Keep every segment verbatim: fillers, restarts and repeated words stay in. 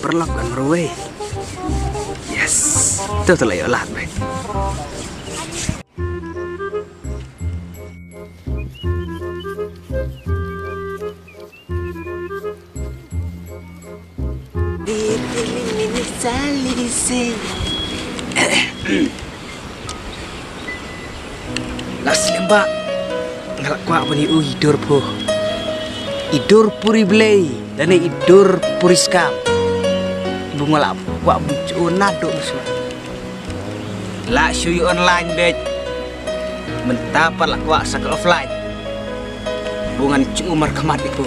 Paralok kan marwei. Yes. Tu tu la ïoh lad beit. La slem ba nga la kwah ban ïoh i dur pur, i dur puri Blei lane i dur puri skam. Ba nga la kwah ban ïoh naduh mynshuwa. La shu ïoh online beit. Mynta pat la kwah sa ka offline. Ba ngan shu markhmat ïa phi.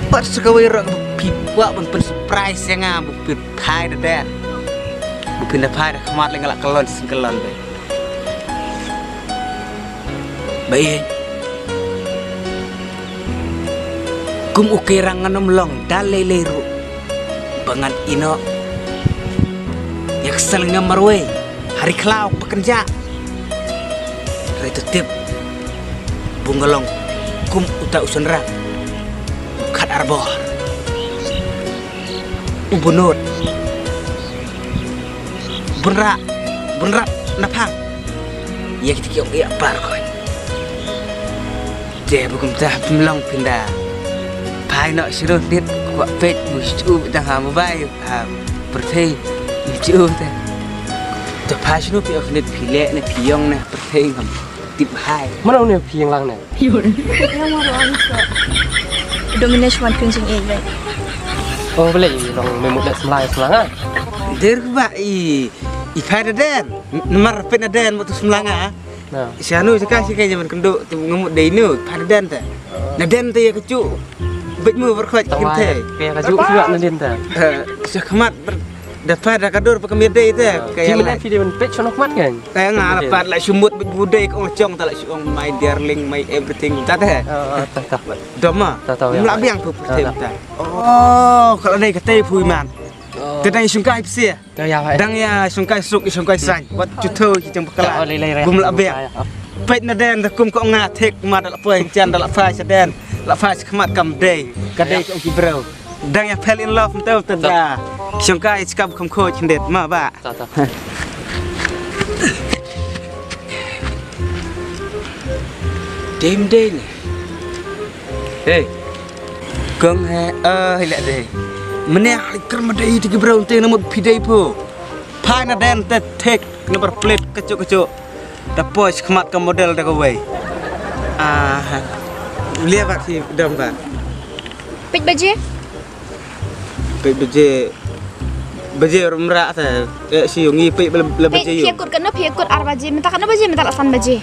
Pat sa kawei ruh ba phi kwah ban pyn surprise ïa nga ba phi phai da dien. Ba phin da phai da khmat lei nga la kyllon sngewkyllon beit. Ba ïeit. Kum u Keirang ngan ym long da lei lei ruh. Ba ngan ïehnoh ïa ka selnga marwei ha ri khlaw ba kynjah. Hynrei to tip ba nga long kum uta u shynrang u khat arbor, u bunnud, bun rah, bun rah na phang ïa kita ki ong ïa bar ko. Te ba kumta phin long phin da phai noh shuh ruh, nit kwah peit ba shu dang ha mobile ha pyrthei. Shu te. To phai shuh ruh phi ong nit phi leh ne phi ïong ne pyrthei ngam tip hai. Mano ne phi ïong lang ne? Ïong ma ruh ang ko. Domination wan kring jing eh. Oh, bele i long me mut leh semlai semlanga. Der ba i i phai da den. Namar peit na den mut semlanga. Na. Shano shaka shaka jaman kynduh tu ngemut dei nu, phai na den te. Na den te ïa ka ju. Beit mu berkhot kinte. Ïa ka ju shuwa na den te. Eh, sha khmat ber-, da phai da ka dur ba ka mir dei te. Ka ïa la. Phi dei ban peit shano khmat kan? Eh, nga la pat la shu mut beit bu dei ka ong chong ta la shu ong my darling, my everything ta te. Oh, oh, ta, ta. Doma. Ta, ta, ïa. Mla biang phu phu ta. Oh, ka la dei ka te phu man. Te dang ïa shongkai phi sia. Dang ïa shongkai suk, ïa shongkai sain. Wat jutho ki jong bakla. Gum la bek. Peit na den da kum ko nga thik ma da la poi jan da la phai sha den. La phai sha khmat kam dei. Ka dei ko ki bro. Dang ïa fell in love mtew te da. Shongkai skam kham khoi khyndiat ma ba. Dei mdei ne. Hey. Kong he, eh, hi la dei. Mene ha li ker ma dei te ki bro te na mut phi dei phu. Phai na den te thik number plate kachu kachu. Da poi khmat ka model da kawei. Ah, lia bat hi dam ba. Peit baje? Peit baje. Baje rum ra ta. Eh, si yong i peit la baje. Peit phi kut katno, phi kut ar baje. Mynta katno baje, mynta la san baje.